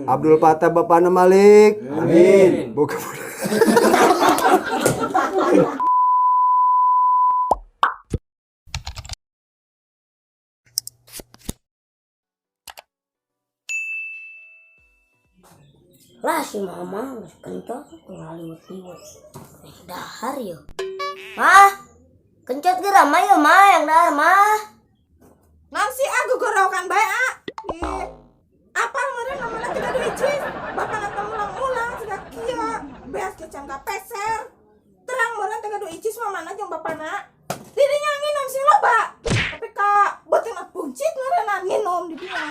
Abdul Fatah bapana Malik. Amin. Boga Lah si mama geus kencot ngaliwet-liwet. Eh, dahar yo. Mah, kencot ge ramai yo mah yang dahar mah. Naon sih ah gogorowokan bae ah. Ih, apal meureun namana tiga duit cis. Bapak nggak ulang-ulang sudah kieu. Beas ge can kapeser. Terang meureun tiga duit cis mamana jeung bapana. Didinya nginum sing loba. Tapi ka beuteungna buncit meureunna nginum di dinya.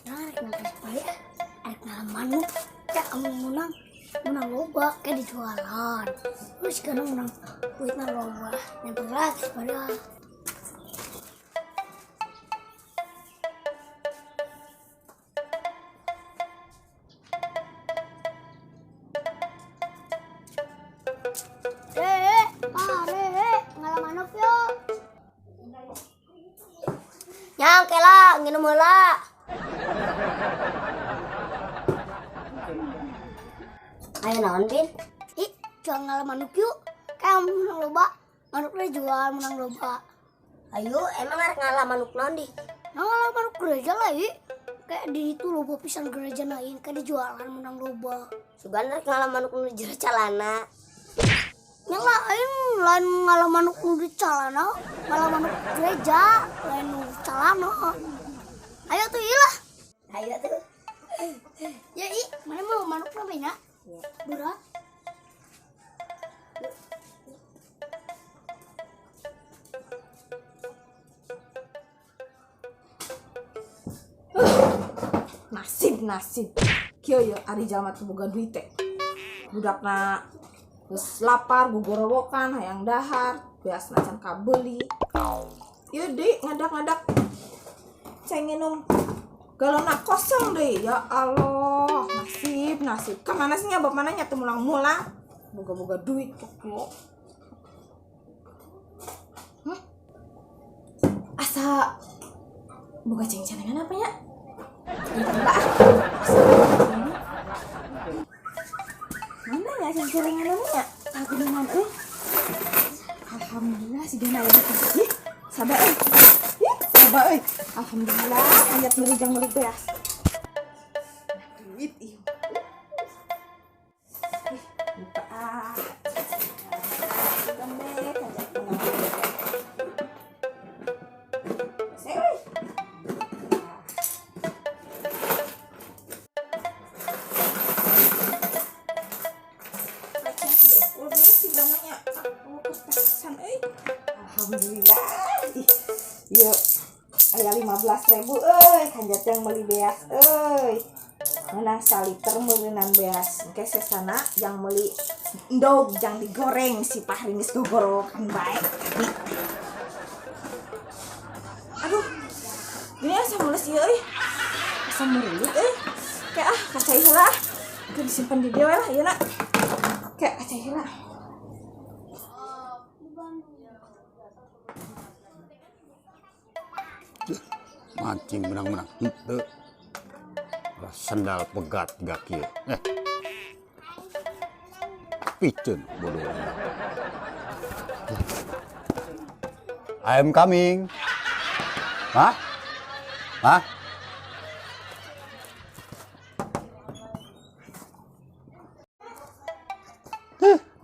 Nah, rek nangkas bae ah. Rek ngalah manuk. Cak kamu menang, menang loba kayak dijualan. Terus sekarang menang duitna loba. Nempel gratis padahal. Eh, pare, ngalah manuk yo. Nyang kela, nginum heula. Ayo naon, Pin? Ih, jual ngalah manuk yuk. Kayak menang loba, manuknya jual menang loba. Ayo, emang arek ngalah manuk naon di? Nah, ngalah manuk gereja lah, ih. Kayak di itu loba pisan gereja lain, kayak dijualan menang loba. Sugan arek ngalah manuk nu di jero calana. Ya lain, lain ngalah manuk nu di calana, ngalah manuk gereja, lain nu di calana. Ayo tuh ilah. Ayo tuh. Ya ih, mana mau manuk namanya? Berat. Nasib nasib. Kieu ye ari jalma teu boga duit teh. Budakna geus lapar, gogorowokan, hayang dahar, beasna can kabeuli. Ieu deui ngadak-ngadak cai nginum galonna kosong deui. Ya Allah, nasib nasib. Kamana sih nya bapana nya teu mulang-mulang. Boga-boga duit kok. Hah? Asa boga ceng-cengan apa nya? Enggak ah. Mana ya ceng-cengan nya? Kagunungan euy. Alhamdulillah si Dana aya di Ih, sabar euy. Ih, sabar euy. Alhamdulillah hayat meuli jang meuli beas. Nah, duit ieu. Ih, buka ah. Tembe kanjat menang. Euy. Alhamdulillah. Ih, yuk aya 15.000 euy, kanjat yang meuli beas euy. Menang saliter meureunan beas. Engke sesana yang meuli endog jang digoreng si Fahri geus gogorowokan bae tadi. Aduh. Gini asa mules ieu euy. Asa murulut euy. Kayak ah kacai heula ah. Ke disimpan di dieu we lah ieu na. Kayak kacai heula. Mancing menang-menang henteu. Sendal pegat gak kieu. Piceun bodoh. I am coming. Hah? Hah?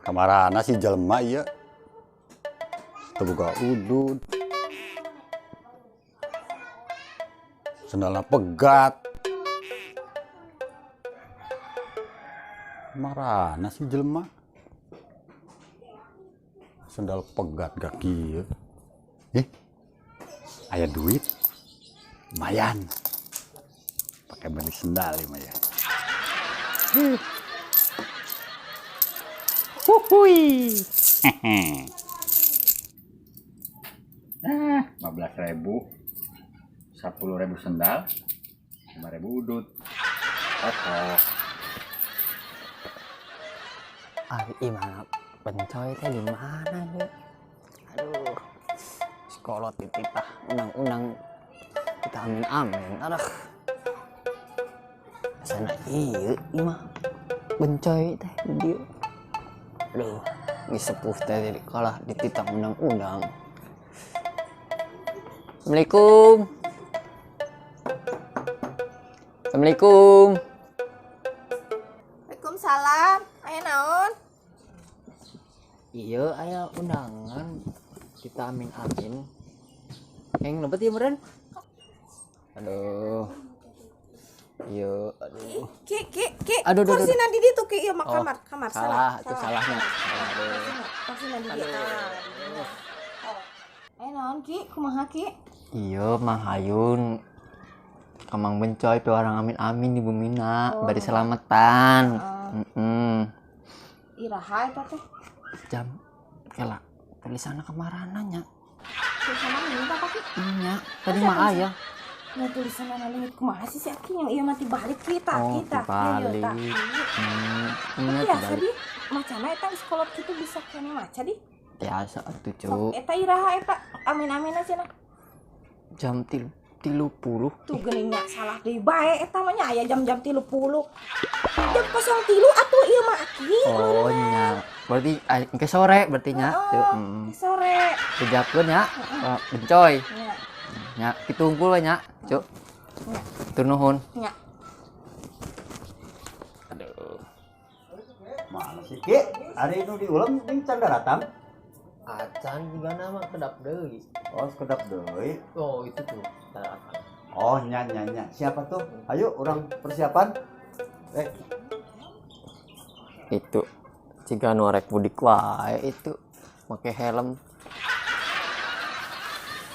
Kamarana si jelema ieu. Teu boga udud. Sendalna pegat. Marana si jelema. Sendal pegat gak kieu. Aya duit. Lumayan. Pakai beli sendal ya, Maya. Huhui. Nah, 15.000. 10.000 sendal, 5.000 udut. Cocok. Ari imah pencoy teh di mana nih? Aduh, sekolah titipah undang-undang Kita amin amin. Aduh. Sana ieu mah Bencoy teh di dieu. Aduh, geus sepuh teh kalah dititah undang-undang. Assalamualaikum. Assalamualaikum. Waalaikumsalam. Aya naon? Iya, aya undangan. Kita amin amin. Yang lebet ya meren? Aduh. Iya, aduh. Ki, ki, ki. Aduh, aduh, aduh. Kursi di ditu ki, ieu mah Oh, kamar, kamar salah, itu salahnya. Aduh. Kursi di ditu. Aya naon ki? Kumaha ki? Iya, Mang Hayun. Kamang Bencoy piwarang amin amin di bumina, Oh. bari selamatan. Oh. Iraha eta teh? Jam kela tulisanna kamarana nya. Tulisanna leungit apa ki? Nya, tadi mah aya. Nya tulisanna leungit kumaha sih si Aki yang ieu mah tibalik kita, Oh, kita. tibalik. Nya Biasa tibalik. di macana eta geus kolot kitu bisa kene maca di. Biasa atuh, Cu. Sok eta iraha eta amin-amin aja nah. Jam 30. Tuh geuning nya salah deui bae eta mah nya aya jam-jam 30. Jam 03 atuh ieu mah Aki. Oh nya. Berarti engke sore berarti nya. Heeh, Tuh, engke sore. Dijapkeun nya. Bencoy. Nya. Nya, kitu unggul we nya, Cuk. Nya. Tur nuhun. Nya. Aduh. Mana sih Ki? Ari nu diulem ning can datang. Acan juga nama kedap deui. Oh, sekedap deui. Oh, itu tuh. Datang. Oh, nya nya nya. Siapa tuh? Ayo orang persiapan. Itu ciga nu arek mudik wae itu make helm.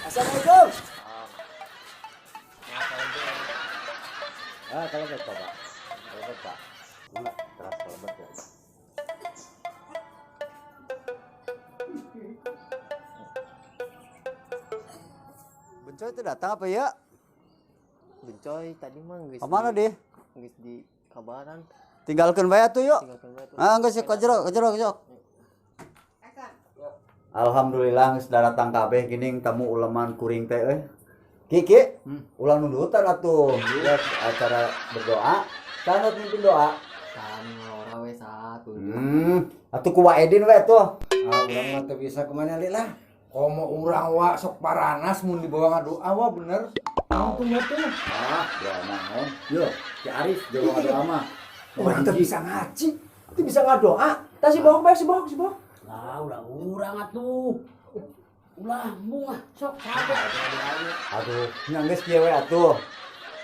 Assalamualaikum. Ah, kalau Pak. Kalau Pak. Enggak, keras kalau ya. Bencoy itu datang apa ya? Bencoy tadi mah geus. Kemana deh? Geus di kabaran. Tinggalkan bae atuh yuk. Tinggalkan bae atuh. Ah, geus ka jero, ka jero, ka jero. Alhamdulillah geus daratang kabeh geuning tamu uleman kuring teh euy. Kiki, ulah nundutan atuh. Lihat acara berdoa, tanut mimpin doa. Kan ngora we satu. Atuh ku Wa Edin we atuh. Ah, urang mah teu bisa kemana li lah. Komo urang wa sok paranas mun dibawa ngadoa wa bener. Naon tuh nya tuh? Ah, doa naon? Yo, Ki Arif jago ngadoa mah. Urang teu bisa ngaji, teu bisa ngadoa. Tah si bohong bae si bohong, si bohong. Lah, ulah urang atuh. Ulah bunga sok sabar. Aduh, nya geus kieu we atuh.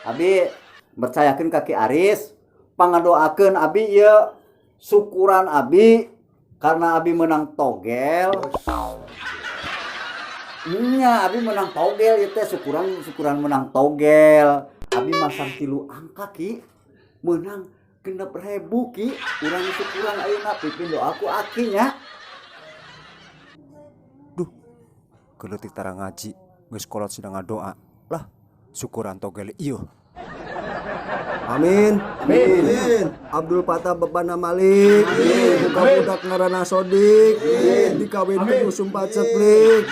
Abi percayakeun ka Ki Aris, pangadoakeun abi ieu syukuran abi karena abi menang togel. Nya, abi menang togel ieu teh syukuran menang togel. Abi masang 3 angka Ki. Menang 6.000 Ki. Urang syukuran ayeuna pimpin doa ku Aki nya. Duh, keleutik tara ngaji, geus kolot sidang ngadoa. Lah, syukuran togel ieu. Amin. Amin. Abdul Fatah bapana Malik. Amin. Buka budak ngaranna Sodik. Amin. Dikawinkeun usum paceklik.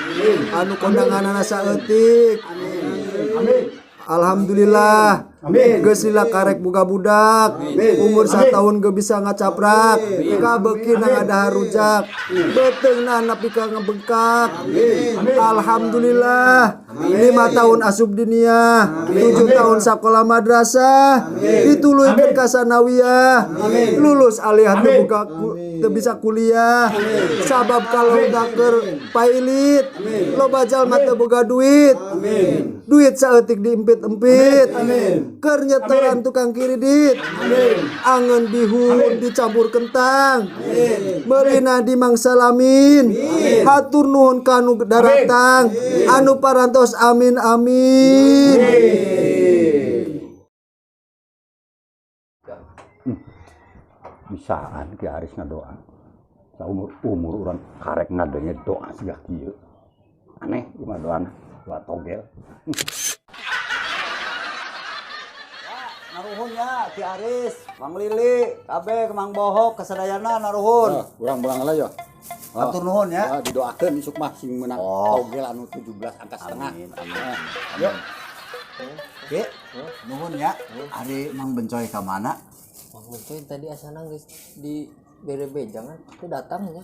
Anu kondanganana saeutik. Amin. Amin. Alhamdulillah. Amin. Geus lila karek boga budak. Umur satahun ge bisa ngacaprak. Kabeukina ngadahar rujak. Beuteungna nepi ka ngebengkak. Alhamdulillah. 5 tahun asup diniyah, 7 tahun sakola madrasah, dituluykeun ka sanawiyah, lulus alih teu buka teu bisa kuliah, sabab kalau keur pailit, loba jalma teu boga duit, duit saeutik diempit-empit, keur nyetoran tukang kiridit, angeun bihun dicampur kentang, meulina di Mangsa Lamin, hatur nuhun ka nu daratang, anu parantos amin amin. Bisaan Ki Aris ngadoa. Saumur-umur urang karek ngadenge doa siga kieu. Aneh ieu mah doana, doa togel. Naruhun ya Ki Aris, Mang Lili, kabeh Mang Bohok kasadayana naruhun. Urang belang lah ya. Atur nuhun ya. Ya, didoakeun isuk mah sing menang togel anu 17 angka setengah. Amin, amin. Yuk. Ki, nuhun ya. Ari Mang Bencoy ka mana? Mang Bencoy tadi asana geus di bere bejangan itu datang ya.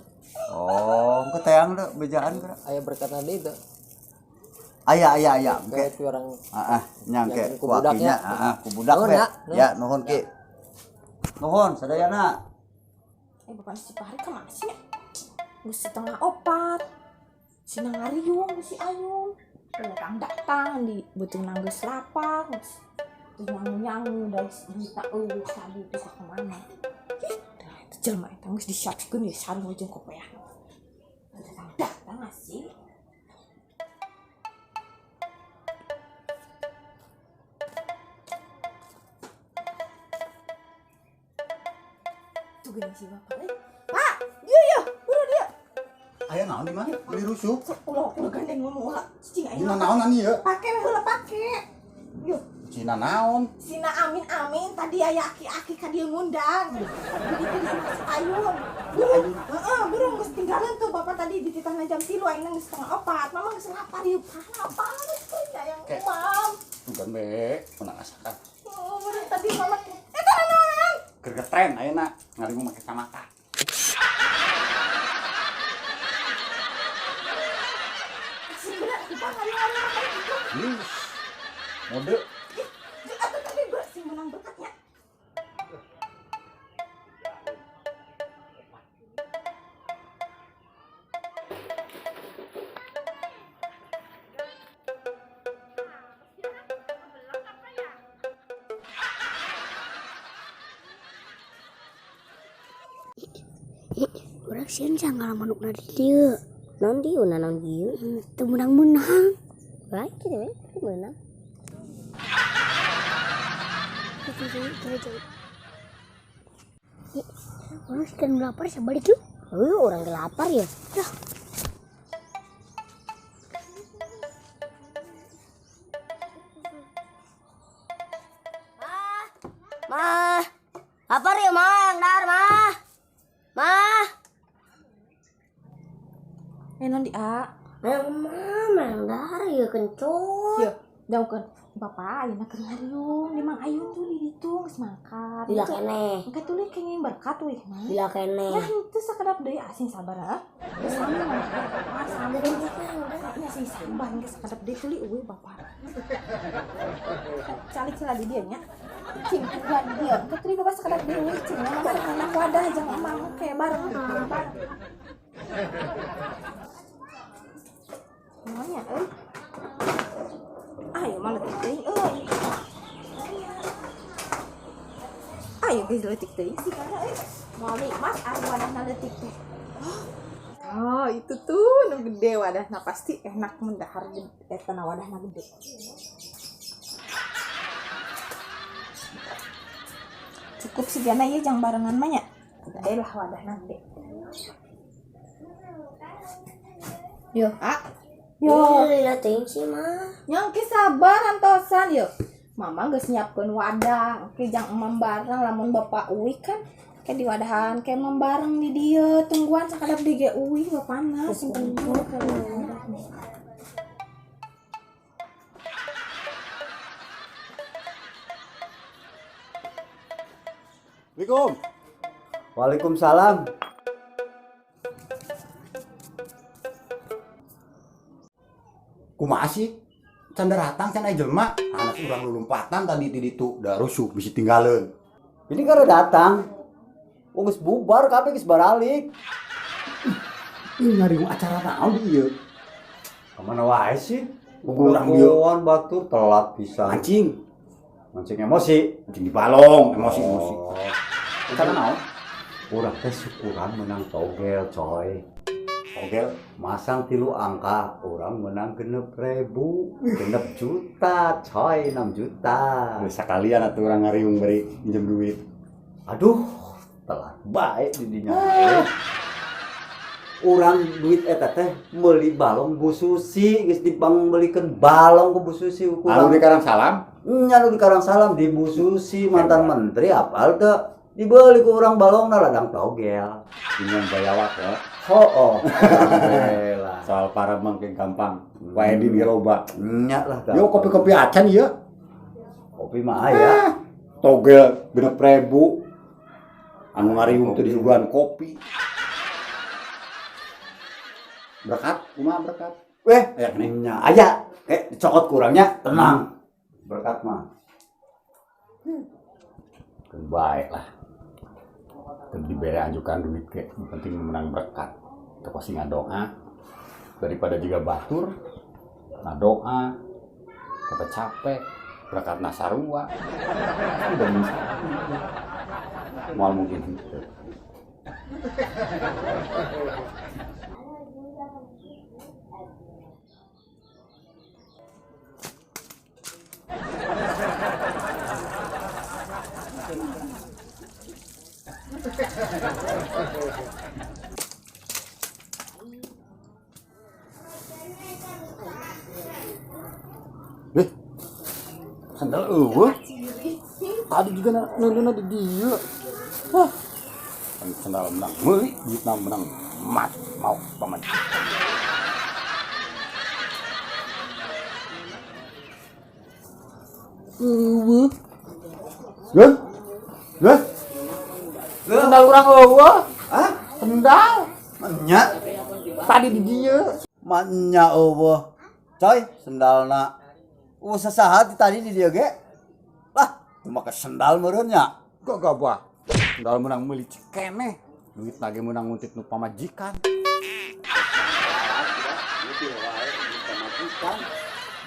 Oh, engke teang teu bejaan geura. Aya berkat tadi teu. Aya aya aya engke. Kayak orang heeh, nya engke Yakin ku budaknya. Heeh, ku budak Nuhun, we. ya. Nuhun. Ya, nuhun Ki. Nuhun sadayana. Bapak si Fahri kemana sih ya? Geus 3:30. Sina ngariung si Ayun. Datang datang di beuteung geus lapar. Geus nyangu-nyangu dari duitna eueuh tadi itu ka kemana. Ih, dah eta jelema eta geus disiapkeun ya sarung jeung kopeah. Datang datang sih. Tuh gini si bapak. Pak, dia ya, buru dia. Aya naon di mana? Beli rusuk. Sok ulah ulah gandeng ngomong ulah. Cicing aya. Dina naonan ieu? Pake we heula pake. Yo. Cina naon? Sina amin amin tadi aya aki-aki ka dieu ngundang. Jadi teh di si Ayun. Buru, heeh, buru geus tinggalan tuh bapak tadi dititahna jam 3 ayeuna geus 3:30. Mama geus lapar ieu lapar tuh yang umam. Tugan be, menang asakan. Oh, buru tadi mama eta naon? Keur getren ayeuna ngaringu make kacamata. Mode. Atau tapi sing menang berkatnya. Urang sieun sangala manukna di dieu. Naon dieu naon dieu? Teu meunang-meunang. Baik kitu we, teu meunang. Orang sekian lapar sebalik yuk. Oh, orang lapar ya. Dah. Ma, lapar ya ma, yang dar ma, ma. Non di a. Ma, yang dar ya kencot. Yo, jauhkan. Bapak ayeuna keur ngariung di Mang Ayun tuh di ditu geus mangkat. Lila keneh. Engke tuluy kenging berkat weh mah. Lila keneh. Ya henteu sakedap deui asing sabar ah. Geus sami mah. Sami. Nya sing sabar geus sakedap deui tuluy eueuh bapak. Calik cila di dieu nya. Cing tungguan di dieu. Engke tuluy bapak sakedap deui eueuh cing mama anak wadah jang emang oke bareng. Namanya euy. Ayo malah leutik teuing euy. Ayo geus leutik teuing sih kana euy. Moal nikmat ari wadahna leutik teh. Oh, itu tuh nu gede wadahna pasti enak mun dahar eta na wadahna gede. Cukup sih gana ieu jang barengan mah nya. Gede lah wadahna gede. Yo, ah. Yo, lila teuing sih mah. Yang ke sabar antosan yo. Mama geus nyiapkeun wadah, engke jang emam bareng lamun bapak uwi kan ke di wadahan ke emam bareng di dieu tungguan sakadap di ge uwi bapana sing penting. Assalamualaikum. Waalaikumsalam. Kumaha sih? Can datang can aya jelema, anak urang lulumpatan tadi di ditu da rusuk bisi tinggalin. Ini karena datang. Oh, geus bubar kabeh geus baralik. Ih, ngariung acara naon di ieu? Ka mana wae sih? Urang dieu batur telat pisan. Mancing. Mancing emosi, mancing di balong, emosi-emosi. Oh. Acara naon? Urang teh syukuran menang togel, coy. Togel masang 3 angka, orang menang 6.000, 6 juta, coy, 6 juta. Sekalian atuh urang ngariung beri minjem duit. Aduh, telat baik didinya. Urang duit eta teh meuli balong Bu Susi, geus dibangbelikeun balong ku Bu Susi ukuran. Anu di Karang Salam? Nya anu di Karang Salam di Bu Susi mantan menteri apal teu? Dibeli ku urang balongna ladang togel. Dengan bayawak ya. Oh. Soal parab mah gampang. Wae di loba. Nya lah. Yo kopi-kopi acan ieu. Kopi mah aya. Togel 6.000. Anu ngariung teh disuguhan kopi. Berkat, kumaha berkat? Weh, aya keneh. Nya aya. Dicokot kurangnya, tenang. Berkat mah. Baik lah. Teu dibere anjukan duit ke, yang penting menang berkat. Teu pasti ngadoa daripada juga batur ngadoa capek-capek berkat nasarua. Udah moal mungkin henteu. Sandal eueuh. Tadi juga nonton di dia. Hah. Sandal menang meuli, duitna menang mat mau paman. Eueuh. Heh? Heh? Sandal urang eueuh. Hah? Sandal. Nya. Tadi di dia. Nya eueuh. Coy, sendalna. Sasaha tadi di dia ge. Lah, cuma ke sendal meureun nya. Gagabah. Sendal menang meuli cikeneh. Duit lagi menang nguntit nu pamajikan.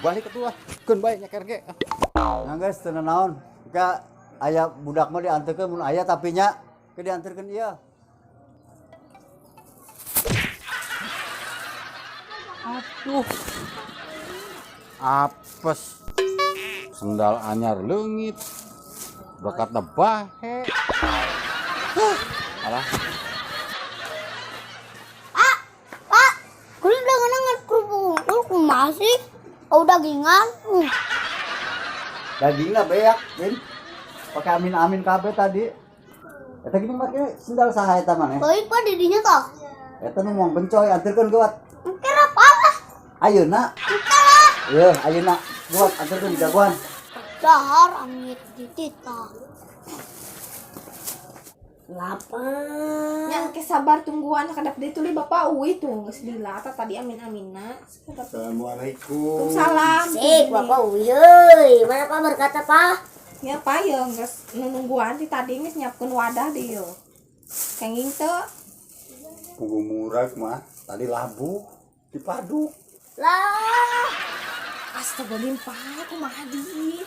Balik atuh lah. Keun bae nyeker ge. Nah geus teu naon. Ka aya budak mah dianterkeun mun aya tapi nya ke dianterkeun ieu. Aduh. Apes. Sendal anyar leungit. Berkatna bahe. Alah. Pak, Pak, kudu dangan kerupuk unggul kumaha sih? Oh, dagingan. Dagingna beak, Din. Pakai amin-amin kabeh tadi. Eta gini make sendal saha eta maneh? Baik, Pak, didinya toh. Eta nu moal bencoy anterkeun geuat. Engke apa lah? Ayeuna. Engke lah. Yeuh, ayeuna geuat anterkeun di daguan. Dahar angit ditita. Lapar. Nya engke sabar tungguan kadap deui tuluy Bapak uwi tuh geus dilata tadi amin-aminna. Assalamualaikum. Salam. Sik, Bapak uwi euy. Mana Pak berkata, Pak? Nya Pak ye geus nungguan ti tadi geus nyiapkeun wadah deui ye. Kenging teu? Pugu murag mah tadi labuh dipaduk. Lah. Astagfirullahaladzim, Pak, kumaha di?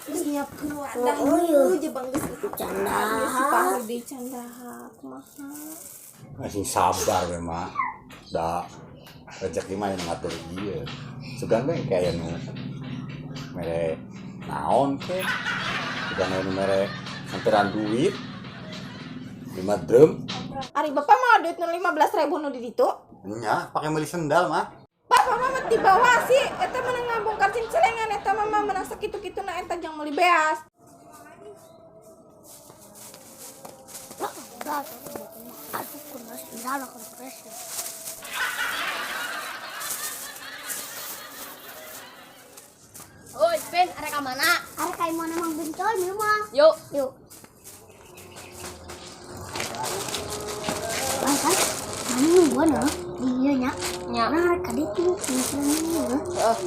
Geus nyiapkeun wadah Oh, ieu jebang geus Canda. Si Pak deui candaha kumaha. Masih sabar we mah. Da rezeki mah yang ngatur ieu. Sugan we kayak anu mere naon ke. Sugan anu mere samperan duit 5 drum. Ari Bapak mau duit nu 15.000 nu di ditu? Nya, pake meuli sendal mah. Bapak mah dibawa sih, eta menang ngabongkar cincelengan eta mah menang sakitu-kituna eta jang meuli beas. Oi, Pin, arek ka mana? Arek ka imah Mang Bencoy mah. Yuk. Yuk. Bang kan, mana nungguan loh, di ieu nya. Nya. Nah, arek ka ditu, nungguan. Heeh.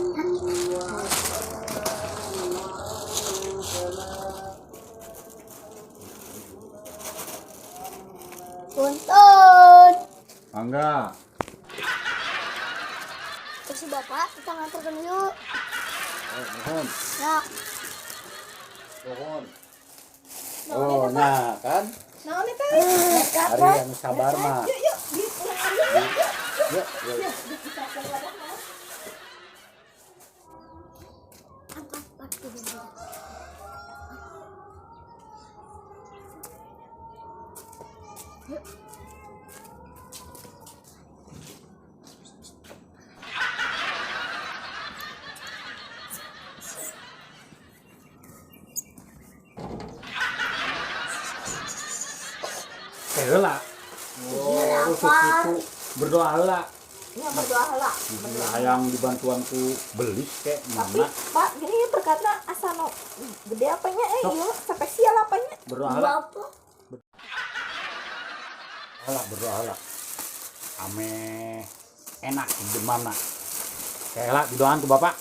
Punten. Mangga. Terus Bapak, kita nganterkeun yuk. Nuhun. Ya. Nuhun. Oh, nah kan. Naon eta? Ari anu sabar mah. Yuk, yuk, di urang ari yuk, yuk. Yuk, yuk. Heula. Oh, rusuh kitu. Berdoa heula. Ya, berdoa heula. Berdoa. Hayang dibantuan ku belis kek Tapi mana. Pak, gini ya berkatna asa nu gede apanya eh Sok. Iya, spesial apanya? Berdoa heula. Apa? Heula, berdoa heula. Ame enak di mana. Kayak didoaan ku Bapak.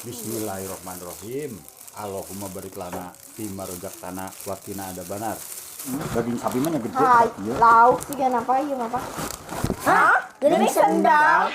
Bismillahirrahmanirrahim. Allahumma barik lana fima rozaqtana wa qina adzabannar. Daging sapi mah nya gede. Hai, Iya. lauk sih kenapa ieu mah, Pak? Hah? Geuning sendal.